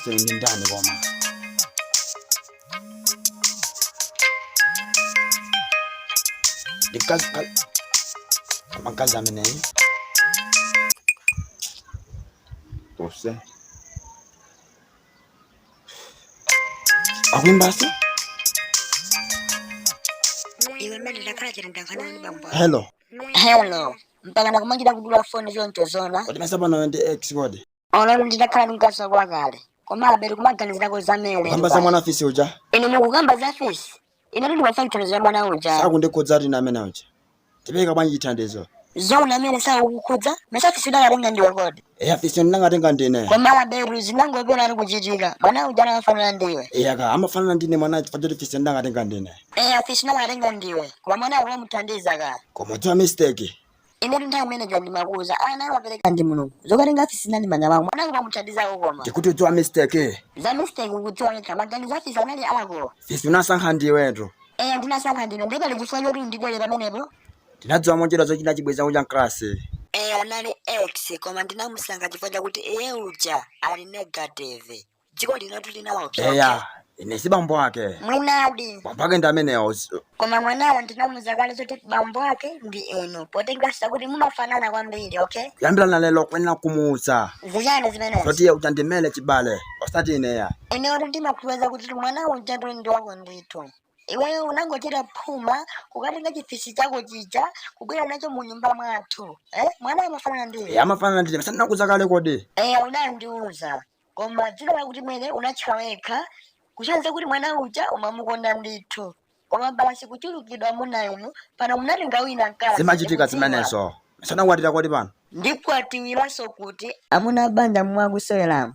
Justin ndi ndani koma? Ndi mkazi koma mkazi ameneyi. Tose. Akuimbaso? Iwe mmene ndakhala chete ndakhana ndi bambo. Hello. Hello. Mpaka nakumachita kudula foni choncho zoona? Kodi mesa pano ndi ex kodi? Olo nditakhala ndi mkazi wako wakale. Komabe tikumaganizirako za Mele. Kamba za mwana fisi uja? Ine mukukamba za fisi. Ine ndimafuna chithandizo cha mwana uja. Sakundikhudza ine amene uja. Tipereka bwanji chithandizo? Zoona amene sakukukhudza, mesa fisi udakatenga ndiwe kodi? Eya, fisi ndinakatenga ndine. Komabe zinangopera ali kuchitika. Mwana uja anafanana ndiwe. Eya ka, amafanana ndine mwana chifukwa choti fisi ndinakatenga ndine. Eya, fisi unakatenga ndiwe. Koma mwana unamuthandiza ka. Koma udziwa mistake. Ine nthawi imene ija ndimakuuza ana amapereka ndi Mulungu. Zokatenga fisi zinali manja mwako. Mwana unamuthandizako koma. Ndikuti udziwa mistake. Za mistake ukudziwa wekha. Maganizo a fisi anali ako. Fisi unasankha ndiwetu. Eya, ndinasankha ndine. Ndiye pali chifukwa choti ndibwere pamenepo. Ndinadziwa mochedwa zoti chinali chibwenzi chako cha mklasi. Eya, anali ex koma ndinamusankha chifukwa chakuti iye uja ali negative. Dziko linotu linaopsa. Eya, ine si bambo ake. Mwinadi. Bambo ake ndi amenewo. Koma mwanawo ndinamuuza kale zoti bambo ake ndi inu. Potenganso kuti mumafanana kwambiri, okay? Kuyambira na lero kuyenera kumuuza. Zichani zimenezo? Zoti iye uja ndi Mele chibale, osati ineya. Ineyo ndimakhulupirira kuti mwana uja ndi wako ndithu. Iweyo unangochita phuma kukatenga chifisi chako chija kubwera nacho mu nyumba mwathu. Eh? Mwana amafanana ndiwe. Eya, amafanana ndine. Mesa ndinakuuza kale kodi? Eya, unandiuza. Koma dzina lakuti Mele unatchula wekha kusonyeza kuti mwana uja umamukonda ndithu. Koma basi kuchulukidwa amuna inu pano munatenga wina mkazi. Zimachitika Ndikudziwa. zimenezo. Mesa unakwatira kodi pano? Ndikwatiwiranso kuti amuna banja mwakuseweramu.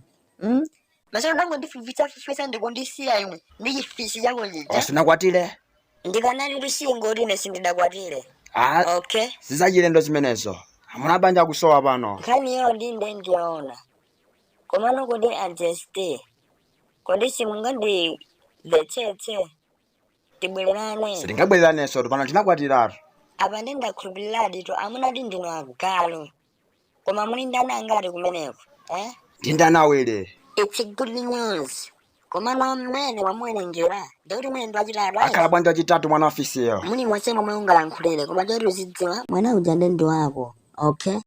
Mesa unangondifufisa fufisa ndikundisiya ine ndi chifisi chako chija. Sinakwatire? Ndikanali single ine sindidakwatire. Ah, Okay. sizachilendo zimenezo. Amuna banja kusowa pano. Nkhaniyo ndinde ndiyoona. Komano kodi adjust. Kodi simungandimvetsetse? Tibwererane. Sitingabwereranenso pano tinakwatiratu. Apa ndi ndakhulupiriradi to amunadi ndinu agalu. Koma muli ndi ana angati kumeneko? Eh? Ndi ndi ana awiri. It's a good news. Komano mmene wamuwerengera ndikuti mwene ndi wachitatu. Akhala bwanji wachitatu mwana wa fisiyo? Muli monse momwe ungalankhulire koma choti uzidziwa mwana uja ndi wako. Okay?